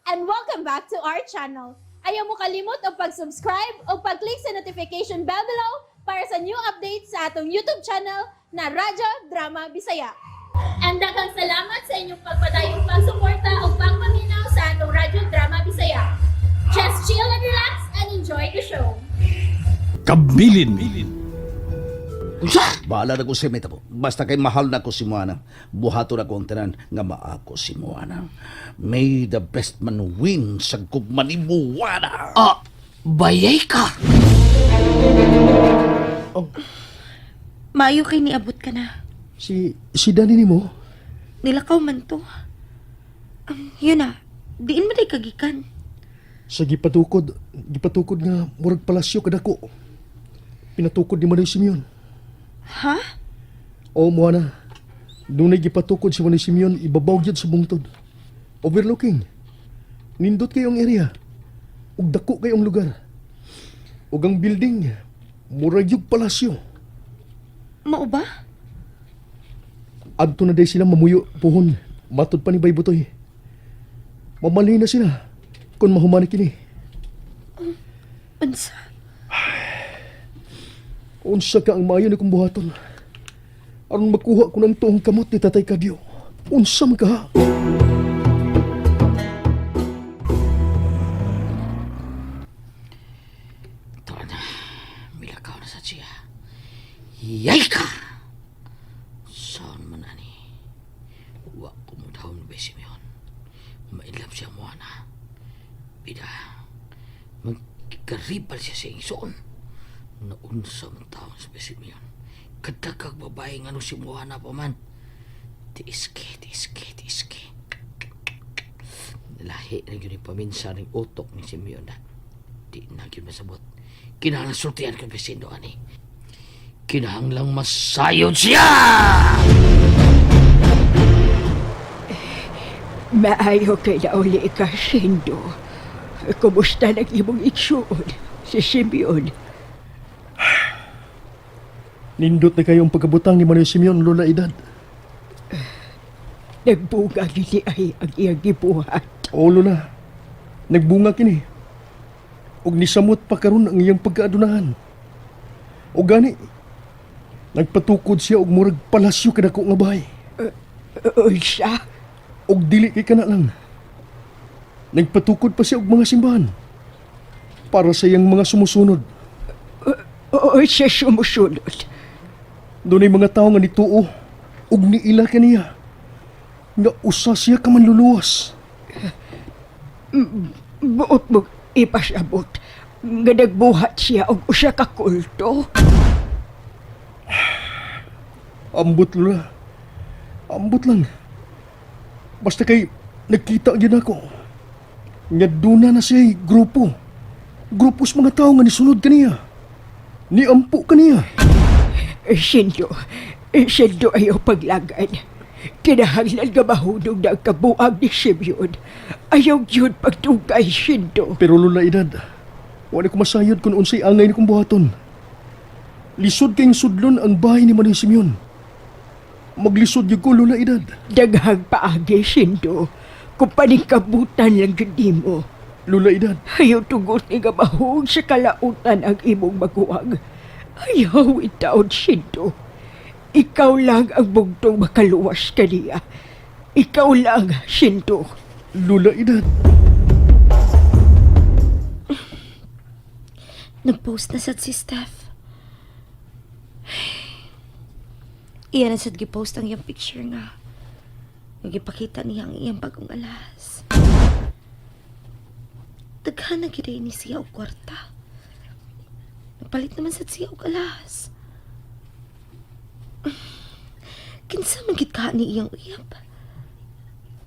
And welcome back to our channel. Ayaw mo kalimot og pag-subscribe o pag-click sa notification bell below para sa new updates sa atong YouTube channel na Radyo Drama Bisaya. And daghang salamat sa inyong pagpadayong pagsuporta o pagpaminaw sa atong Radyo Drama Bisaya. Just chill and relax and enjoy the show. Kabilin. Unsa? Bahala na ko sa mita po. Basta kay mahal na ko si Moana. Buhato na ko ang tanan nga maako si Moana. May the best man win sa gugma ni Moana. Ah, bayay ka. Maayo kay niabot ka na. Si Danny nimo? Nilakaw man to. Yun na. Diin mo day kagikan. Sa gipatukod, gipatukod nga murag palasyo kadako. Pinatukod ni Manoy Simeon. Ha? O Moana, dunay gipatukod si Manoy Simeon ibabaw gyud sa bungtod. Overlooking. Nindot kayong area. Ug dako kayong lugar. Ug ang building murag yung palasyo. Mao ba? Adto na day sila mamuyo puhon. Matod pa ni Bay Butoy. Mamali na sila kung mahuman kini. Unsa? Unsa ka ang maayo ni kong buhaton? Aron makuha ko ng tuong kamot ni Tatay Kadyo. Unsa man ka? Ito na. Milakaw na sa siya. Yay ka! Saan man ani? Wa ko mo daw ni Simeon. Mailap siya mo ana. Bida. Magkaribal siya sa iyong. Naunsa man taon sa Simeon. Kadagag babae nga no si Moana pa man. Tiiske, tiiske, tiiske. Lahi na yun yung paminsan ng utok ni Simeon na. Di na yun masabot. Kinahanglan sultian ko besindo ani. Kinahanglang masayod siya! Maayo kay nauli ka, Shindo. Kumusta nang imong igsuon, si Simeon? Nindot na kayo ang pagkabutang ni Manuel Simeon, Lola Edad. Nagbunga gini ay ang iyang gibuhat. Oo, Lola. Nagbunga kini. Ug nisamot pa karon ang iyang pagkaadunahan. O gani, nagpatukod siya og murag palasyo kadako nga bahay. Unsa? Og dili kay kana lang. Nagpatukod pa siya og mga simbahan para sa iyang mga sumusunod. Unsa sumusunod? Dunay mga tao nga nituo ug niila kaniya nga usa siya ka manluluwas. Buot mo ipasabot nga nagbuhat siya og usa ka kulto. Ambot, Lola. Ambot lang. Basta kay nagkita gyud ako nga duna na siya grupo. Grupo sa mga tao nga nisunod kaniya. Niampo kaniya. Shindo, Shindo, ayaw paglagan. Kinahanglan nga mahunong na ang kabuang ni Simeon. Ayaw yun pagtugay, Shindo. Pero Lola Edad, wala ko masayod kung unsay angay ni kong buhaton. Lisod kayong sudlon ang bahay ni Manoy Simeon. Maglisod gyud ko, Lola Edad. Daghang paagi, Shindo. Kung paningkabutan lang jud nimo. Lola Edad, Ayaw tugot ni nga mahug sa kalautan ang imong maguwang. Ayaw itaon, Shindo. Ikaw lang ang bugtong makaluwas kaniya. Ikaw lang, Shindo. Lola Edad. Nag-post na sad si Steph. Iya na sad gipost ang iyang picture nga. Nagipakita niya ang iyang bagong alas. Daghan na gyud ni siya og kwarta. Nagpalit naman sad siya og alas. Kinsa man gid ka ni iyang uyab?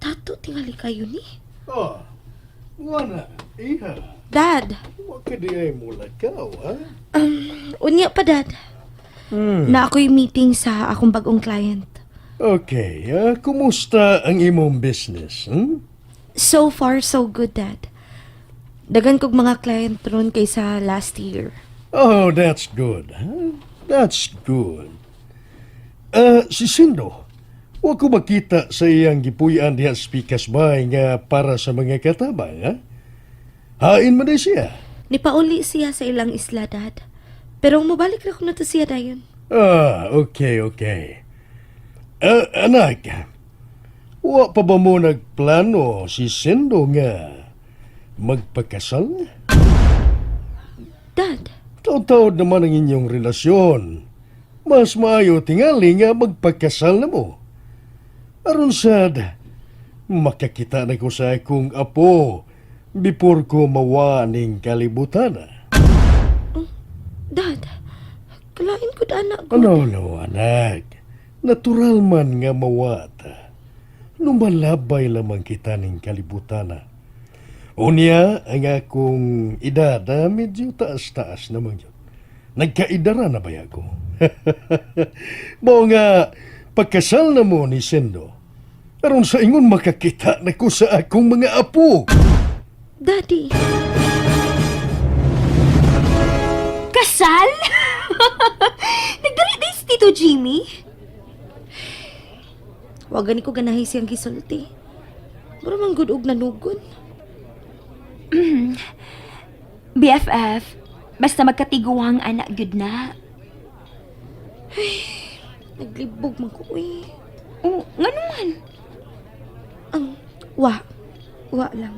Tato tingali kayo ni. Oh, wala. Iha. Dad, Wa ka di ay mulakaw, ha? Unya pa, Dad. Na ako'y meeting sa akong bagong client. Okay, kumusta ang imong business? So far, so good, Dad. Dagan kog mga client ron kaysa last year. Oh, that's good. Huh? That's good. Si Sindo, Wa ko makita sa iyang gipuy-an diha sa Pikas Bay nga para sa mga katabang, ha? Hain man day siya. Nipauli siya sa ilang isla, Dad. Pero mobalik ra kuno to siya dayon. Ah, okay, okay. Anak, wa pa ba mo nagplano si Sendo nga magpakasal? Dad, Taod-taod naman ang inyong relasyon. Mas maayo tingali nga magpakasal na mo. Aron sad, makakita na ko sa akong apo before ko mawa ning kalibutan. Dad, kalain ko anak ko. Ano, no, anak? Natural man nga mawata. Lumalabay lamang kita ning kalibutan. Unya, ang akong edad, medyo taas-taas naman yun. Nagkaidara na ba ako? Mao nga, pagkasal na mo ni Sendo, aron sa ingon makakita na ko sa akong mga apo. Daddy. Kasal? Nagdali din si Tito Jimmy? Wa gani ko ganahi siyang gisulti. Mura man gud og nanugon. BFF, basta magkatiguang anak gud na. Naglibog man ko uy. Oh, ngano man? Ang wa wa lang.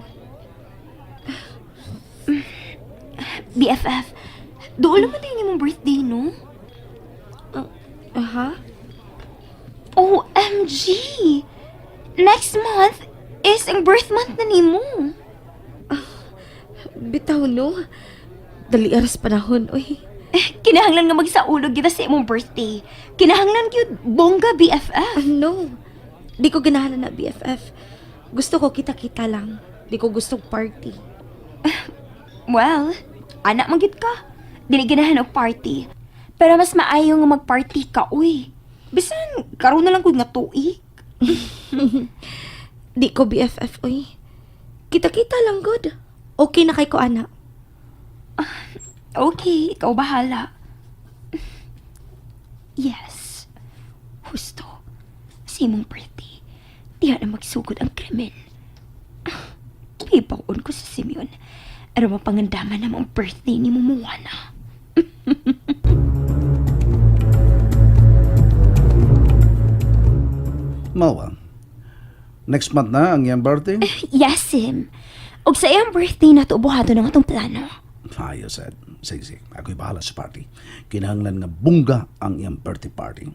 BFF, doon naman din imong birthday, no? Aha. OMG! Next month is ang birth month na nimo. Bitaw no. Dali aras panahon uy. Eh, kinahanglan nga magsaulog kita sa imong birthday. Kinahanglan gyud bongga BFF. Ah, no. Di ko ganahan na BFF. Gusto ko kita-kita lang. Di ko gusto party. Well, anak man gyud ka. Dili ganahan og party. Pero mas maayo nga magparty ka, uy. Bisan karon na lang gud nga tuig. Di ko BFF uy. Kita-kita lang good. Okay na kay ko ana. Okay, ikaw bahala. Yes. Husto. Sa imong birthday, diha na magsugod ang krimen. Ibaon ko si Simeon. Pero mapangandaman na ang birthday ni Mumuana. Mawa. Next month na ang iyang birthday. Yes, Sim. Og sa iyang birthday na buhato ng atong plano. Ayos, Ed. Sige, sige. Ako'y bahala sa party. Kinahanglan nga bungga ang iyang birthday party.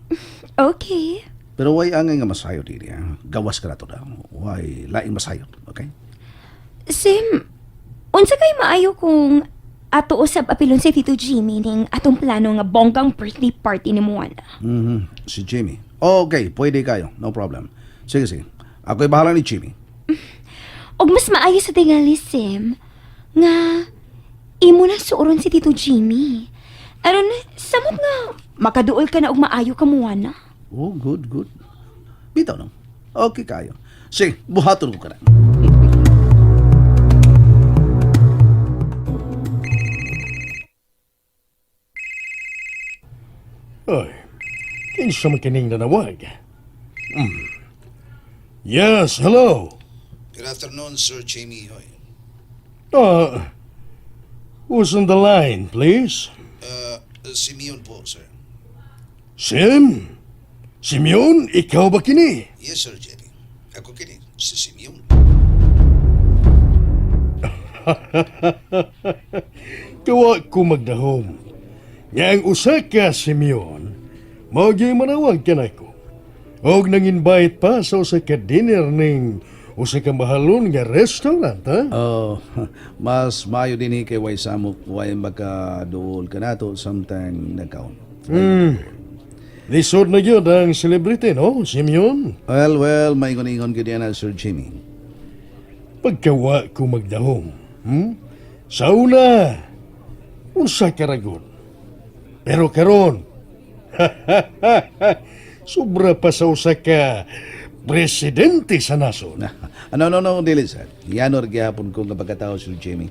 Okay. Pero way angay nga masayo dili. Ha? Gawas ka na to daw. Way laing masayo. Okay? Sim, unsa kay maayo kung ato usab apilon si Tito Jimmy ning atong plano nga bonggang birthday party ni Moana. Si Jimmy. Okay, pwede kayo. No problem. Sige, sige. Ako'y bahala ni Jimmy. Og mas maayo sa tingali, Sim, nga imo na suuron si Tito Jimmy. Aron, samot nga, makaduol ka na og maayo ka Moana. Oh, good, good. Bitaw no? Okay kayo. Sige, buhaton ko ka na. Ay, kinsa man kining nanawag? Yes, hello. Good afternoon, Sir Jamie Hoy. Who's on the line, please? Simeon po, sir. Sim? Simeon, ikaw ba kini? Yes, Sir Jamie. Ako kini, si Simeon. Kawa ko magdahom. Nga ang usa ka Simeon, mao gyud manawag kanako. Og nang-invite pa sa usa ka dinner ning usa ka mahalon nga restaurant, ha? Oh, mas maayo din kay way samok way makaduol ka nato sometime nagkaon. Lisod na gyud ang celebrity, no, Simeon? Well, well, maingon-ingon gyud yan, Sir Jimmy. Pagkawa ko magdahom, Sa una, unsa karagon. Pero karon, sobra pa sa usa ka presidente sa nasod. No, no, no, dili sir. Yanor gihapon ko nga pagkatao, Sir Jimmy.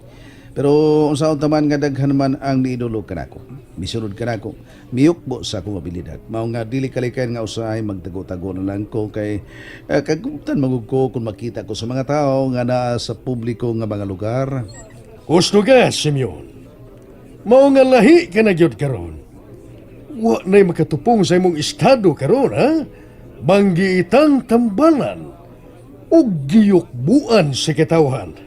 Pero unsaon taman nga daghan man ang niidolo kanako. Misunod kanako, miyukbo sa akong abilidad. Mao nga dili kalikayan nga usahay magtago-tago na lang ko kay kagubtan magug ko kung makita ko sa mga tao nga naa sa publiko nga mga lugar. Gusto ka, Simeon. Mao nga lahi ka na gyud karon. Wa na'y makatupong sa imong estado karon, ha? Banggiitang tambalan ug giyukbuan sa katawhan.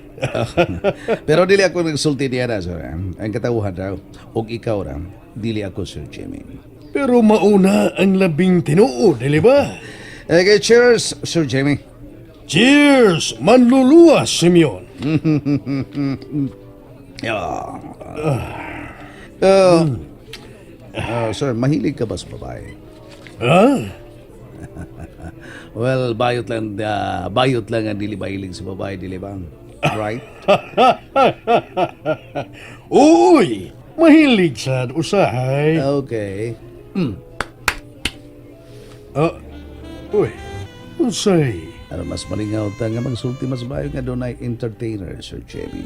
Pero dili ako nagsulti niya na, sir. Ang katawhan raw, og ikaw ra, dili ako, Sir Jimmy. Pero mauna ang labing tinuod, dili ba? Okay, cheers, Sir Jimmy. Cheers! Manluluwas, Simeon. Yeah. Sir, mahilig ka ba sa babae? Ha? Well, bayot lang ang dili mahilig sa babae, dili ba? Right? Uy! Mahilig sa usahay. Okay. Ah, uy, unsay? Ano mas malingaw ta nga magsulti mas bayo nga doon ay entertainer, Sir Jimmy.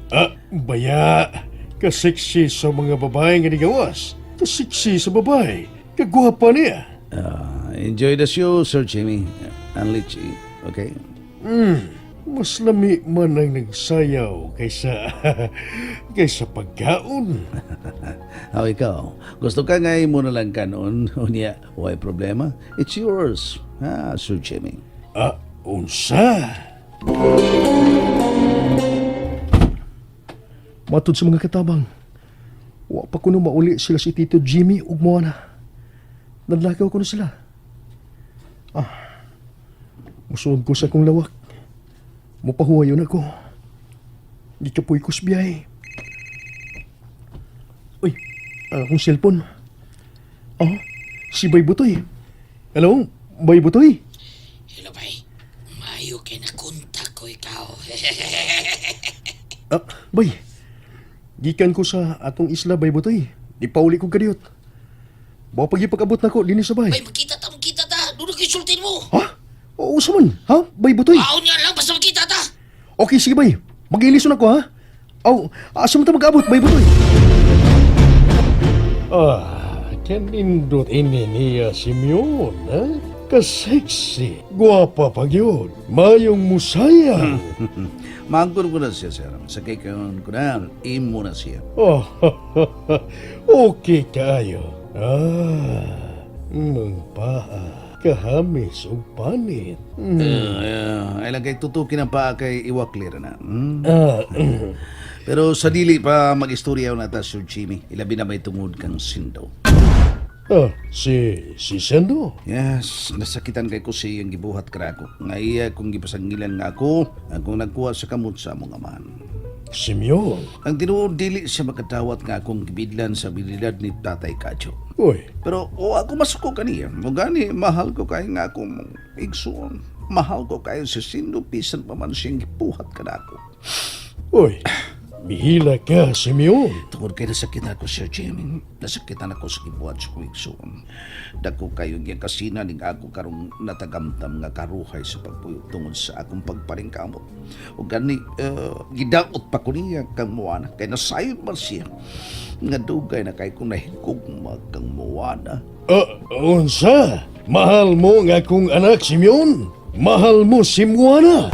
Ah, baya. Kasiksi sa mga babae nga nigawas. Kasiksi sa babae. Kagwapa niya. Enjoy the show, Sir Jimmy. And let's eat, okay? Mas lami man ang nagsayaw kaysa kaysa pagkaon. How ikaw? Gusto ka nga mo na lang kanon? Unya, why problema? It's yours. Ha, Sir Jimmy. Ah, unsa? Matod sa mga katabang, wa pa kuno mauli sila si Tito Jimmy ug Moana. Nanlakaw kuno sila. Ah, musuod ko sa akong lawak. Mupahuwayon ako. Gikapoy ko sa biyahe. Uy, ang akong cellphone. Ah, si Bay Butoy. Hello, Bay Butoy. Hello, bay. Maayo kay nakontak ko ikaw. Ah, bay. Gikan ko sa atong isla, bay butoy. Di pauli ko kadiyot. Bawa pag ipag-abot na ko, dinhi sa bay. Bay, magkita ta, magkita ta. Doon ang isultin mo. Ha? Oo, sa man. Ha? Bay butoy. Aon niya lang, basta magkita ta. Okay, sige bay. Mag-ilison ako, ha? Aw, asa man ta mag-abot, bay butoy? Ah, kanindot ini niya si Simeon, ha? Kaseksi, guwapa pa yun. Mayong musaya. Maangkon ko na siya, sir. Sa kay ko na, imo na siya. Oh, okay kayo. Ah, nang paa, kahamis og panit. Ay lang kay tutukin ang paa kay iwaklir na. Ah, Pero sa dili pa mag-istorya na ta, Sir Jimmy. Ilabi na may tungod kang sindo. ah, si Sendo. Yes, nasakitan kay ko siyang gibuhat krako. Nga iya kong gipasangilan nga ako, akong nagkuha sa kamot sa among amahan. Simeon. Ang tinuod dili siya makadawat nga akong gibidlan sa abilidad ni Tatay Kadyo. Uy, Pero o ako masuko kaniya. Mo gani mahal ko kay nga akong igsuon. Mahal ko kayo si Sindo bisan pa man siyang gibuhat kanako. uy. Mihila ka, Simeon. Tungod kay nasakitan ako, Sir Jimmy. Nasakitan ako sa gibuhat sa kong igsuon. Dako kayo nga kasina ning ako karong natagamtam nga karuhay sa pagpuyo tungod sa akong pagparingkamot. O gani, gidaot pa ko niya kang Moana. Kay nasayod man siya. Nga dugay na kay kong nahigugma kang Moana. Ah, unsa? Mahal mo nga akong anak, Simeon? Mahal mo si Moana?